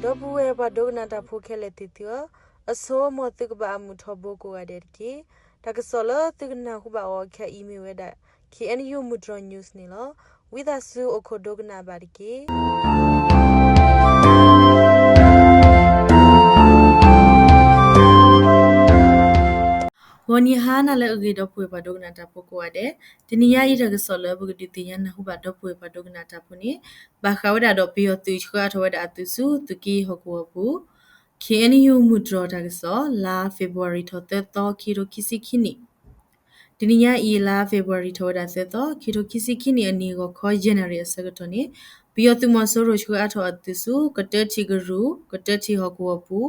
ဒီပုၢ်ဝဲၢ်ပှၤဒိကနၣ်တၢ်ဖိခဲလၢာ်သ့ၣ်သုဧၢ, အဆိ မ်သုကဘၣ်အမုာ်ထီဘိကိးဂၤဒဲးတက့ၢ်. တၢ်ကစီၣ်လၢသုကနၢ်ဟူဘၣ်အီၤခဲအံၤမ့ၢ်ဝဲဒၣ် K N U မုၢ်တြီၤ news န့ၣ်လီၤ. ဝံသးစူၤအိၣ်ခိးဒိကနၣ်ဘၣ်တက့ၢ်. ဂီၤနံၤဟါနၤလၢအဂ့ၤ ဒီပုၢ်ဝဲၢ်ပှၤဒိကနၣ်တၢ်ဖိကိးဂၤဒဲး, တနံၤညါအံၤတၢ်ကစီၣ်လၢပကဒုးသ့ၣ်ညါနၢ်ဟူဘၣ်ဒီပုၢ်ဝဲၢ်ပှၤဒိကနၣ်တၢ်ဖိန့ၣ် ဘၣ်ဃးဝဲဒၣ်ဒီးပယီၤသုးဆှၢအါထီၣ်ဝဲဒၣ်အသုးဆူသုးက့ယဲၢ်ဟီၣ်ကဝီၤပူၤ K N U မုၢ်တြီၤတၢ်ကစီၣ် လါ February ထီၣ်သၢသီ ခံကထိခံဆံခံနံၣ် တနံၤညါအံၤ လါ February ထီၣ်ဝဲဒၣ်သၢသီ ခံကထိခံဆံခံနံၣ်အနံၤ ဂီၤခီယဲၢ်နၣ်ရံၣ်အဆၢကတီၢ်န့ၣ် ပယီၤသုးမီၤစိရိၤဆှၢအါထီၣ်အသုးဆူ ကတၢထံၣ်ကရူၢ် ကတၢထံၣ်ဟီၣ်ကဝီၤပူၤ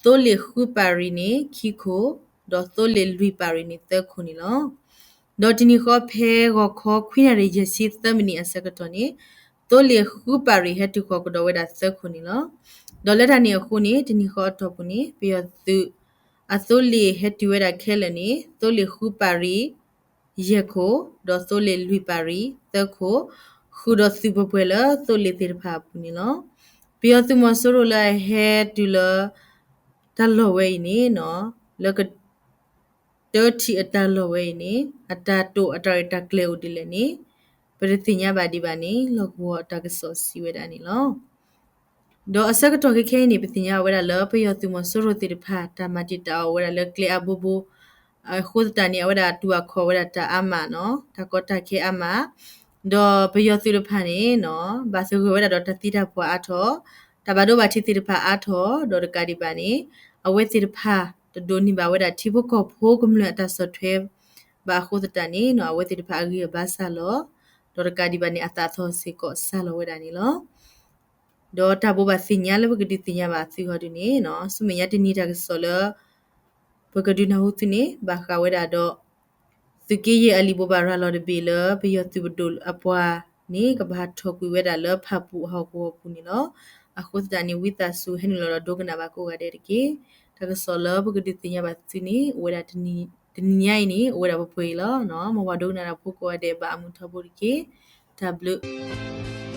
သိလ့ၣ်ဃုပၣ်ရံၣ်န့ၣ် ခံခိၣ် ဒီးသိလ့ၣ်လွံၢ်ပၣ်ရံၣ်န့ၣ် သၢခိၣ်န့ၣ်လီၤ. ဒီးတနံၤဃီဖဲဂီၤခီခွံနၣ်ရံၣ်ယဲၢ်ဆံသၢမံးနံးအဆၢကတီၢ်န့ၣ် သိလ့ၣ်ဃုပၣ်ရံၣ်ဟဲတုၤဃီၤကဒီးဝဲဒၣ်သၢခိၣ်န့ၣ်လီၤ. ဒီးလၢတၢ်န့ၣ်အဃိန့ၣ် တနံၤဃီအတီၢ်ပူၤန့ၣ် ပယီၤသုး အသိလ့ၣ်ဟဲတုၤဝဲဒၣ်ခဲလၢာ်န့ၣ် သိလ့ၣ်ဃုပၣ်ရံၣ် ယဲၢ်ခိၣ် ဒီးသိလ့ၣ်လွံၢ်ပၣ်ရံၣ်သၢခိၣ် ဃုာ်ဒီးသုးပှဲၤပှဲၤလၢသိလ့ၣ်သ့ၣ်တဖၣ်အပူၤန့ၣ်လီၤ. ပယီၤသုးမီၤစိရိၤလၢအဟဲတုၤလၢ တၢ်လီၢ်ဝဲအံၤန့ၣ် လၢက တၢထံၣ်အတၢ်လီၢ်ဝဲအံၤန့ၣ် အတၢ်တိာ်အတၢ်ရဲၣ်တၢ်ကျဲၤအိၣ်ဒ်လဲၣ်န့ၣ် ပတသ့ၣ်ညါဘၣ်ဒံးဘၣ်န့ၣ် လီၢ်ကဝီၤအတၢ်ကစီၣ်စံးဝဲဒၣ်န့ၣ်လီၤ. ဒီးအဆၢကတီၢ်ခဲခဲအံၤန့ၣ် ပသ့ၣ်ညါဝဲဒၣ်လၢပယီၤသုးမီၤစိရိၤသ့ၣ်တဖၣ် တၢ်မၤတံာ်တာ်အီၤဝဲဒၣ်လၢကျဲအါဘိဘိ အဃိသတးန့ၣ် အဝဲဒၣ်တူၢ်အခီၣ်ဝဲဒၣ်တၢ်အါမးနီၤ တၢ်ကီတၢ်ခဲအါမး ဒီးပယီၤသုးတဖၣ်န့ၣ်နီၤ ဘၣ်သဂၢၢ်ဝဲဒၣ်ဒီးတၢ်သံတၢ်ပှၢ်အါထီၣ် တၢ်ဘၣ်ဒိဘၣ်ထံးသ့ၣ်တဖၣ်အါထီၣ် ဒီးတကးဒံးဘၣ်န့ၣ် အဝဲသ့ၣ်တဖၣ် တဒိးန့ၢ်ဘၣ်ဝဲဒၣ်ထံဖိကီၢ်ဖိကမျၢၢ်အတၢ်ဆီၣ်ထွဲ ဘၣ်အဃိသတးန့ၣ်နီၤ အဝဲသ့ၣ်တဖၣ်အဂံၢ်အဘါစၢ်လီၤ ဒီးတကးဒံးဘၣ်န့ၣ် အသးသဟီၣ်စ့ၢ်ကီးစၢ်လီၤဝဲဒၣ်န့ၣ်လီၤ. ဒီးတၢ်ဘိးဘၣ်သ့ၣ်ညါလၢပကဒုးသ့ၣ်ညါဘၣ်သုဂီၢ်ဒုးန့ၣ်နီၤ ဆူမဲာ်ညါတနံၤတၢ်ကစီၣ်လၢ ပကဒုးနၢ်ဟူသုန့ၣ် ဘၣ်ဃးဝဲဒၣ်ဒီး သုးက့ယဲၢ်အလံာ်ဘိးဘၣ်ရၤလီၤတဘ့ၣ်လၢ ပယီၤသုးပဒိၣ်အပှၤန့ၣ် ကဘၣ်ထီၣ်ကွံာ်ဝဲဒၣ်လၢဖၣ်ပူၣ်အဟီၣ်ကဝီၤပူၤန့ၣ်လီၤ. အဃိသတးန့ၣ် ဝံသးစူၤဟဲနုာ်လီၤဒီးဒိကနၣ်ဘၣ်ကိးဂၤဒဲးတက့ၢ်. တၢ်ကစီၣ်လၢပကဒုးသ့ၣ်ညါဘၣ်သုန့ၣ် အိၣ်ဝဲဒၣ်တနံၤညါအံၤန့ၣ် အိၣ်ဝဲဒၣ်ပှဲၤပှဲၤအံၤလီၤ. မ်ပှၤဒိကနၣ်တၢ်ဖိကိးဂၤဒဲး ဘၣ်အမုာ်ထီဘိတက့ၢ်. တၢ်ဘျုး